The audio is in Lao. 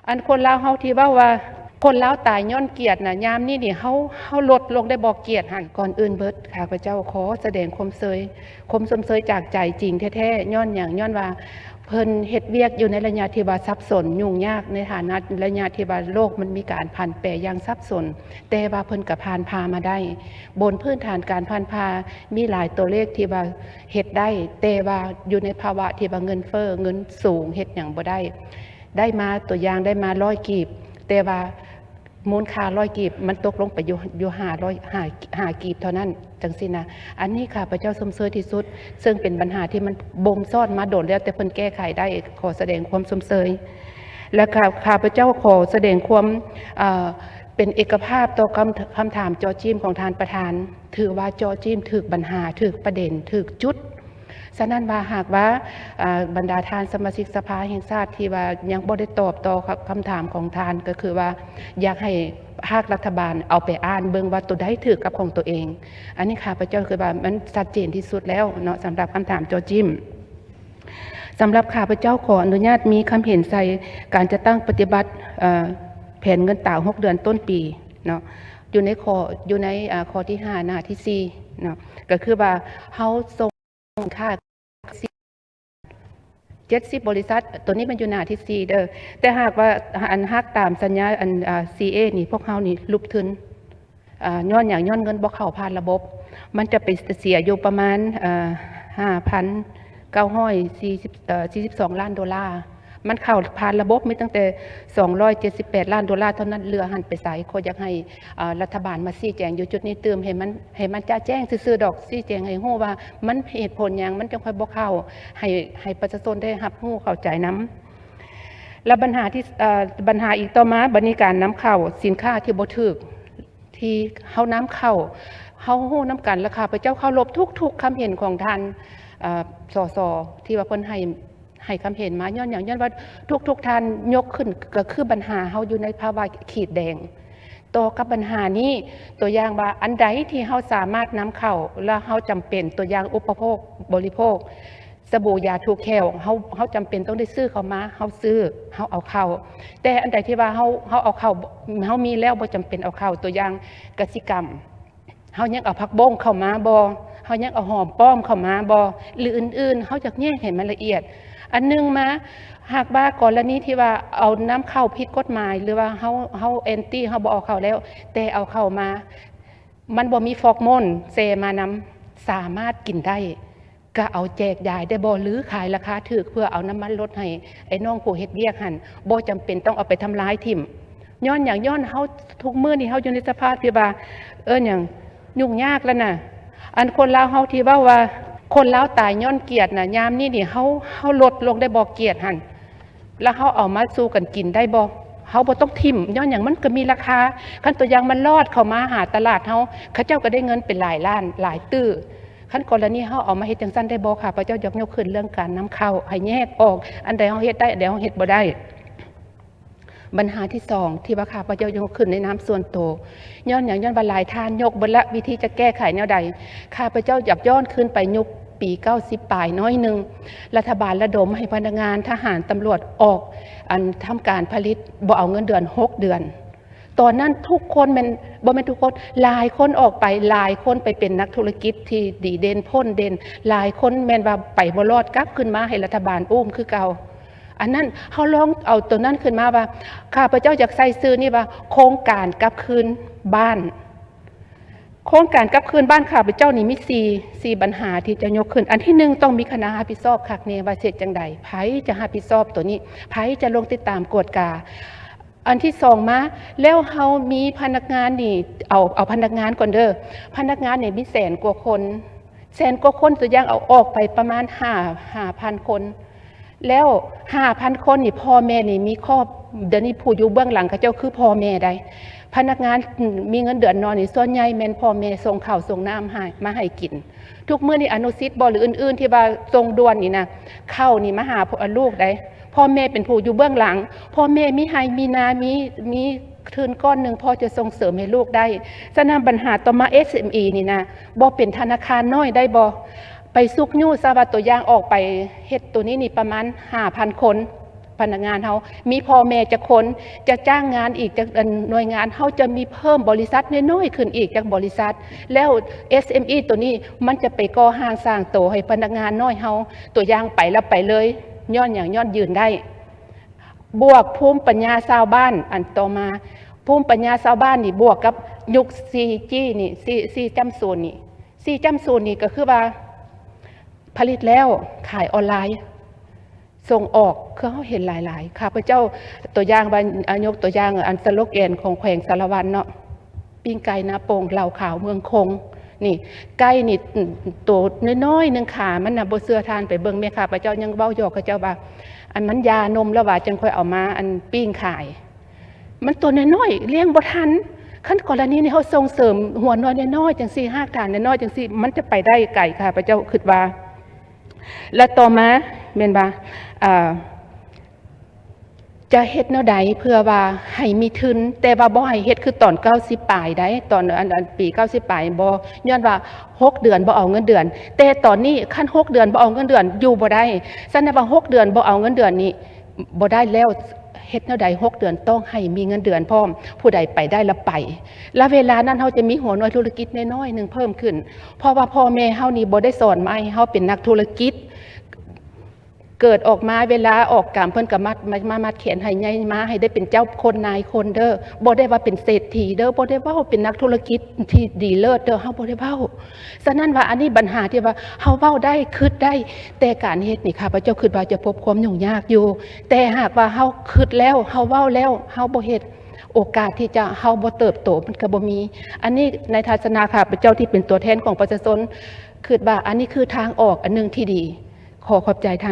ອັນຄົນລາວເຮົາທີ່ເວົ້າວ່າ ຄົນລາວຕາຍຍ້ອນກຽດນະ ຍາມນີ້ນີ້ເຮົາ ເຮົາລົດລົງໄດ້ບໍ່ກຽດຫັ້ນ? ກ່ອນອື່ນເບີດ ຂ້າພະເຈົ້າຂໍສະແດງຄວາມເຊີຍ ຄວາມຊົມເຊີຍຈາກໃຈຈິງແທ້ໆ. ຍ້ອນຫຍັງ? ຍ້ອນວ່າເພິ່ນເຮັດວຽກຢູ່ໃນໄລຍະທີ່ວ່າສັບສົນ ຫຍຸ້ງຍາກ ໃນຖານະໄລຍະທີ່ວ່າໂລກມັນມີການຜັນແປຢ່າງສັບສົນ, ແຕ່ວ່າເພິ່ນກໍຜ່ານຜ່າມາໄດ້. ບົນພື້ນຖານການຜ່ານຜ່າ ມີຫຼາຍຕົວເລກທີ່ວ່າເຮັດໄດ້, ແຕ່ວ່າຢູ່ໃນພາວະທີ່ວ່າເງິນເຟີ້ ເງິນສູງ ເຮັດຫຍັງບໍ່ໄດ້. ໄດ້ມາ ຕົວຢ່າງໄດ້ມາຮ້ອຍກີບ, ແຕ່ວ່າມູນຄ່າຮ້ອຍກີບ ມັນຕົກລົງໄປຢູ່ ຢູ່ຫ້າຮ້ອຍ ຫ້າ ຫ້າກີບເທົ່ານັ້ນ ຈັ່ງຊີ້ນະ. ອັນນີ້ຂ້າພະເຈົ້າຊົມເຊີຍທີ່ສຸດ, ເຊິ່ງເປັນບັນຫາທີ່ມັນບົ່ມຊ້ອນມາດົນແລ້ວ, ແຕ່ເພິ່ນແກ້ໄຂໄດ້, ຂໍສະແດງຄວາມຊົມເຊີຍ. ແລະ ຂ້າ ຂ້າພະເຈົ້າຂໍສະແດງຄວາມ ເອີ ເປັນເອກະພາບຕໍ່ຄຳ ຄຳຖາມຈໍ້ຈິ້ມຂອງທ່ານປະທານ. ຖືວ່າເຈາະຈີ້ມຖືກບັນຫາ, ຖືກປະເດັນ, ຖືກຈຸດ. ສະນັ້ນວ່າ ຫາກວ່າ ເອີ ບັນດາທ່ານສະມາຊິກສະພາແຫ່ງຊາດທີ່ວ່າຍັງບໍ່ໄດ້ຕອບຕໍ່ຄຳ ຄຳຖາມຂອງທ່ານ ກໍຄືວ່າ ຢາກໃຫ້ພາກລັດຖະບານເອົາໄປອ່ານເບິ່ງວ່າໂຕໃດຖືກກັບຂອງໂຕເອງ. ອັນນີ້ຂ້າພະເຈົ້າຄິດວ່າມັນຊັດເຈນທີ່ສຸດແລ້ວເນາະ ສຳລັບຄຳຖາມເຈາະຈີ້ມ. ສຳລັບຂ້າພະເຈົ້າຂໍອະນຸຍາດມີຄຳເຫັນໃສ່ການຈັດຕັ້ງປະຕິບັດ ເອີ ແຜນເງິນຕາຫົກເດືອນຕົ້ນປີເນາະ ຢູ່ໃນຂໍ້ ຢູ່ໃນ ເອີ ຂໍ້ທີຫ້າ ໜ້າທີສີ່ເນາະ ກໍຄືວ່າເຮົາສົ່ງ ຄ່າ ເຈັດສິບບໍລິສັດ, ໂຕນີ້ມັນຢູ່ໜ້າທີສີ່ເດີ້. ແຕ່ຫາກວ່າ ອັນ ຫາກຕາມສັນຍາ ອັນ ເອີ ຊີເອ ນີ້ ພວກເຮົານີ້ຫຼຸບທຶນ ເອີ ຍ້ອນຫຍັງ? ຍ້ອນເງິນບໍ່ເຂົ້າຜ່ານລະບົບ. ມັນຈະໄປເສຍຢູ່ປະມານ ເອີ ຫ້າພັນເກົ້າຮ້ອຍສີ່ສິບ ເອີ ສີ່ສິບສອງລ້ານໂດລາ. ມັນເຂົ້າຜ່ານລະບົບມີຕັ້ງແຕ່ສອງຮ້ອຍເຈັດສິບແປດລ້ານໂດລາເທົ່ານັ້ນ, ເຫຼືອຫັ້ນໄປໃສ? ກໍຢາກໃຫ້ ເອີ ລັດຖະບານມາຊີ້ແຈງຢູ່ຈຸດນີ້ຕື່ມ ໃຫ້ມັນ ໃຫ້ມັນຈະແຈ້ງຊື່ໆດອກ, ຊີ້ແຈງໃຫ້ຮູ້ວ່າມັນເຫດຜົນຫຍັງມັນຈັ່ງຄ່ອຍບໍ່ເຂົ້າ, ໃຫ້ ໃຫ້ປະຊາຊົນໄດ້ຮັບຮູ້ເຂົ້າໃຈນຳ. ແລ້ວບັນຫາທີ່ ເອີ ບັນຫາອີກຕໍ່ມາ ບັດນີ້ການນຳເຂົ້າສິນຄ້າທີ່ບໍ່ຖືກ ທີ່ເຮົານຳເຂົ້າ, ເຮົາຮູ້ນຳກັນ ແລະ ຂ້າພະເຈົ້າເຄົາລົບທຸກໆຄຳເຫັນຂອງທ່ານ ເອີ ສສ ທີ່ວ່າເພິ່ນໃຫ້ ໃຫ້ຄຳເຫັນມາ. ຍ້ອນຫຍັງ? ຍ້ອນວ່າທຸກໆທ່ານຍົກຂຶ້ນ ກໍຄືບັນຫາເຮົາຢູ່ໃນພາວະຂີດແດງຕໍ່ກັບບັນຫານີ້. ຕົວຢ່າງວ່າ ອັນໃດທີ່ເຮົາສາມາດນຳເຂົ້າ ແລ້ວເຮົາຈຳເປັນ, ຕົວຢ່າງ ອຸປະໂພກບໍລິໂພກ, ສະບູຢາຖູແຂ້ວ ເຮົາ ເຮົາຈຳເປັນຕ້ອງໄດ້ຊື້ເຂົ້າມາ, ເຮົາຊື້ ເຮົາເອົາເຂົ້າ. ແຕ່ອັນໃດທີ່ວ່າເຮົາ ເຮົາເອົາເຂົ້າ ເຮົາມີແລ້ວ ບໍ່ຈຳເປັນເອົາເຂົ້າ, ຕົວຢ່າງ ກະສິກຳ ເຮົາຍັງເອົາຜັກບົ້ງເຂົ້າມາບໍ່? ເຮົາຍັງເອົາຫອມປ້ອມເຂົ້າມາບໍ່? ຫຼື ອື່ນໆ ເຮົາຢາກແຍກໃຫ້ມັນລະອຽດ. ອັນໜຶ່ງມາ ຫາກວ່າກໍລະນີທີ່ວ່າເອົານຳເຂົ້າຜິດກົດໝາຍ ຫຼືວ່າເຮົາ ເຮົາແອນຕີ ເຮົາບໍ່ເອົາເຂົ້າແລ້ວ ແຕ່ເອົາເຂົ້າມາ ມັນບໍ່ມີຟອກໂມນແຊ່ມານຳ ສາມາດກິນໄດ້ ກະເອົາແຈກຢາຍໄດ້ບໍ່ ຫຼືຂາຍລາຄາຖືກ ເພື່ອເອົານ້ຳມັນລົດໃຫ້ໄອ້ນ້ອງຜູ້ເຮັດວຽກຫັ້ນ ບໍ່ຈຳເປັນຕ້ອງເອົາໄປທຳລາຍຖິ້ມ. ຍ້ອນຫຍັງ? ຍ້ອນເຮົາທຸກມື້ນີ້ເຮົາຢູ່ໃນສະພາບທີ່ວ່າ ເອີ້ນຫຍັງ? ຫຍຸ້ງຍາກແລ້ວນະ. ອັນຄົນລາວເຮົາທີ່ເວົ້າວ່າ ຄົນລາວຕາຍຍ້ອນກຽດນະ ຍາມນີ້ນີ້ເຮົາ ເຮົາລົດລົງໄດ້ບໍ່ກຽດຫັ້ນ? ແລ້ວເຮົາເອົາມາສູ່ກັນກິນໄດ້ບໍ່? ເຮົາບໍ່ຕ້ອງຖິ້ມ. ຍ້ອນຫຍັງ? ມັນກໍມີລາຄາ. ຄັນຕົວຢ່າງມັນລອດເຂົ້າມາຫາຕະຫຼາດເຮົາ ເຂົາເຈົ້າກໍໄດ້ເງິນເປັນຫຼາຍລ້ານຫຼາຍຕື້. ຄັນກໍລະນີເຮົາເອົາມາເຮັດຈັ່ງຊັ້ນໄດ້ບໍ່? ຂ້າພະເຈົ້າຢາກຍົກຂຶ້ນເລື່ອງການນຳເຂົ້າ ໃຫ້ແຍກອອກ ອັນໃດເຮົາເຮັດໄດ້ ອັນໃດເຮົາເຮັດບໍ່ໄດ້. ບັນຫາທີສອງ ທີ່ວ່າຂ້າພະເຈົ້າຍົກຂຶ້ນໃນນາມສ່ວນໂຕ ຍ້ອນຫຍັງ? ຍ້ອນວ່າຫຼາຍທ່ານຍົກເບິດລະ ວິທີຈະແກ້ໄຂແນວໃດ. ຂ້າພະເຈົ້າຢາກຍ້ອນຄືນໄປຍຸກປີເກົ້າສິບປາຍໜ້ອຍໜຶ່ງ, ລັດຖະບານລະດົມໃຫ້ພະນັກງານ, ທະຫານ, ຕຳຫຼວດອອກ ອັນ ທຳການຜະລິດ ບໍ່ເອົາເງິນເດືອນຫົກເດືອນ. ຕອນນັ້ນທຸກຄົນແມ່ນ ບໍ່ແມ່ນທຸກຄົນ, ຫຼາຍຄົນອອກໄປ, ຫຼາຍຄົນໄປເປັນນັກທຸລະກິດທີ່ດີເດັ່ນ, ພົ້ນເດັ່ນ, ຫຼາຍຄົນແມ່ນວ່າໄປບໍ່ລອດ, ກັບຄືນມາໃຫ້ລັດຖະບານອຸ້ມຄືເກົ່າ. ອັນນັ້ນ ເຮົາລອງເອົາໂຕນັ້ນຂຶ້ນມາວ່າ ຂ້າພະເຈົ້າຢາກໃສ່ຊື່ນີ້ວ່າ ໂຄງການກັບຄືນບ້ານ. ໂຄງການກັບຄືນບ້ານຂ້າພະເຈົ້ານີ້ມີສີ່ ສີ່ບັນຫາທີ່ຈະຍົກຂຶ້ນ. ອັນທີໜຶ່ງ ຕ້ອງມີຄະນະຮັບຜິດຊອບຄັກແນ່ວ່າເຮັດຈັ່ງໃດ, ໃຜຈະຮັບຜິດຊອບໂຕນີ້, ໃຜຈະລົງຕິດຕາມກວດກາ. ອັນທີສອງມາ ແລ້ວເຮົາມີພະນັກງານນີ້ ເອົາ ເອົາພະນັກງານກ່ອນເດີ້. ພະນັກງານນີ້ມີແສນກວ່າຄົນ, ແສນກວ່າຄົນ ຕົວຢ່າງເອົາອອກໄປປະມານຫ້າ ຫ້າພັນຄົນ ແລ້ວຫ້າພັນຄົນນີ້ ພໍ່ແມ່ນີ້ມີຄອບ ດຽວນີ້ຜູ້ຢູ່ເບື້ອງຫຼັງເຂົາເຈົ້າຄືພໍ່ແມ່ໃດ໋. ພະນັກງານ ອືມ ມີເງິນເດືອນນອນນີ້ ສ່ວນໃຫຍ່ແມ່ນພໍ່ແມ່ສົ່ງເຂົ້າສົ່ງນ້ຳໃຫ້ ມາໃຫ້ກິນ. ທຸກມື້ນີ້ອະນຸສິດບໍ ຫຼື ອື່ນໆ ທີ່ວ່າສົ່ງດ່ວນນີ້ນະ ເຂົ້ານີ້ມາຫາ ລູກໃດ໋. ພໍ່ແມ່ເປັນຜູ້ຢູ່ເບື້ອງຫຼັງ, ພໍ່ແມ່ມີໄຮ່ມີນາ ມີ ມີທຶນກ້ອນໜຶ່ງພໍຈະສົ່ງເສີມໃຫ້ລູກໄດ້. ສະນັ້ນບັນຫາຕໍ່ມາ ເອສເອັມອີ ນີ້ນະ ບໍ່ເປັນທະນາຄານນ້ອຍໄດ້ບໍ່? ໄປຊຸກຍູ້ຊະວ່າ ຕົວຢ່າງອອກໄປເຮັດໂຕນີ້ນີ້ປະມານຫ້າພັນຄົນ, ພະນັກງານເຮົາ ມີພໍ່ແມ່ຈັກຄົນ ຈະຈ້າງງານອີກຈັກ ອັນ ໜ່ວຍງານ ເຮົາຈະມີເພີ່ມບໍລິສັດນ້ອຍໆຂຶ້ນອີກຈັກບໍລິສັດ ແລ້ວ ເອສເອັມອີ ໂຕນີ້ມັນຈະໄປກໍ່ຮ່າງສ້າງໂຕໃຫ້ພະນັກງານນ້ອຍເຮົາ ຕົວຢ່າງໄປແລ້ວໄປເລີຍ ຍ້ອນຫຍັງ? ຍ້ອນຢືນໄດ້ ບວກພູມປັນຍາຊາວບ້ານ ອັນຕໍ່ມາ ພູມປັນຍາຊາວບ້ານນີ້ ບວກກັບຍຸກສີ່ຈີນີ້ ສີ່ ສີ່ຈ້ຳສູນນີ້ ສີ່ຈ້ຳສູນນີ້ກໍຄືວ່າ ຜະລິດແລ້ວຂາຍອອນລາຍ ສົ່ງອອກ ຄືເຮົາເຫັນຫຼາຍໆ ຂ້າພະເຈົ້າ ຕົວຢ່າງວ່າ ອາ ຍົກຕົວຢ່າງ ອັນສະໂລແກນຂອງແຂວງສາລະວັນເນາະ ປີ້ງໄກ່ນາໂປ່ງ ເຫຼົ້າຂາວເມືອງຄົງ ນີ້ ໄກ່ນີ້ ໂຕນ້ອຍໆໜຶ່ງ ຂາມັນນະ ບໍ່ເຊື່ອທ່ານໄປເບິ່ງ ແມ່ຄ້າພະເຈົ້າຍັງເວົ້າຢອກເຂົາເຈົ້າວ່າ ອັນມັນຢານົມແລ້ວວ່າ ຈັ່ງຄ່ອຍເອົາມາ ອັນ ປີ້ງຂາຍ ມັນໂຕນ້ອຍໆ ລ້ຽງບໍ່ທັນ ຄັນກໍລະນີນີ້ ເຮົາສົ່ງເສີມຫົວໜ່ວຍນ້ອຍໆ ຈັ່ງຊີ້ ຮາກຖານນ້ອຍໆ ຈັ່ງຊີ້ ມັນຈະໄປໄດ້ໄກ ຂ້າພະເຈົ້າຄິດວ່າ ແລະຕໍ່ມາແມ່ນວ່າ ເອີ ຈະເຮັດແນວໃດເພື່ອວ່າໃຫ້ມີທຶນ ແຕ່ວ່າບໍ່ໃຫ້ເຮັດຄືຕອນເກົ້າສິບປາຍໃດ໋ ຕອນ ອັນ ອັນປີເກົ້າສິບປາຍ ບໍ່ ຍ້ອນວ່າຫົກເດືອນບໍ່ເອົາເງິນເດືອນ ແຕ່ຕອນນີ້ຄັນຫົກເດືອນບໍ່ເອົາເງິນເດືອນ ຢູ່ບໍ່ໄດ້ ສະນັ້ນວ່າຫົກເດືອນບໍ່ເອົາເງິນເດືອນນີ້ ບໍ່ໄດ້ແລ້ວ ເຮັດແນວໃດຫົກເດືອນຕ້ອງໃຫ້ມີເງິນເດືອນພ້ອມ ຜູ້ໃດໄປໄດ້ລະໄປ ລະເວລານັ້ນເຮົາຈະມີຫົວໜ່ວຍທຸລະກິດນ້ອຍໆໜຶ່ງເພີ່ມຂຶ້ນ ເພາະວ່າພໍ່ແມ່ເຮົານີ້ບໍ່ໄດ້ສອນມາໃຫ້ເຮົາເປັນນັກທຸລະກິດ ເກີດອອກມາເວລາອອກກາມ ເພິ່ນກໍມັດ ມາ ມາມັດແຂນໃຫ້ໃຫຍ່ມາ ໃຫ້ໄດ້ເປັນເຈົ້າຄົນນາຍຄົນເດີ ບໍ່ໄດ້ວ່າເປັນເສດຖີເດີ ບໍ່ໄດ້ເວົ້າເປັນນັກທຸລະກິດທີ່ດີເລີດເດີ ເຮົາບໍ່ໄດ້ເວົ້າ. ສະນັ້ນວ່າອັນນີ້ບັນຫາທີ່ວ່າເຮົາເວົ້າໄດ້ ຄິດໄດ້ ແຕ່ການເຮັດນີ້ ຂ້າພະເຈົ້າຄິດວ່າຈະພົບຄວາມຫຍຸ້ງຍາກຢູ່ ແຕ່ຫາກວ່າເຮົາຄິດແລ້ວ ເຮົາເວົ້າແລ້ວ ເຮົາບໍ່ເຮັດ ໂອກາດທີ່ຈະ ເຮົາບໍ່ເຕີບໂຕມັນກໍບໍ່ມີ. ອັນນີ້ໃນທັດສະນະຂ້າພະເຈົ້າທີ່ເປັນຕົວແທນຂອງປະຊາຊົນ ຄິດວ່າອັນນີ້ຄືທາງອອກອັນໜຶ່ງທີ່ດີ. ຂໍຂອບໃຈທ່ານ.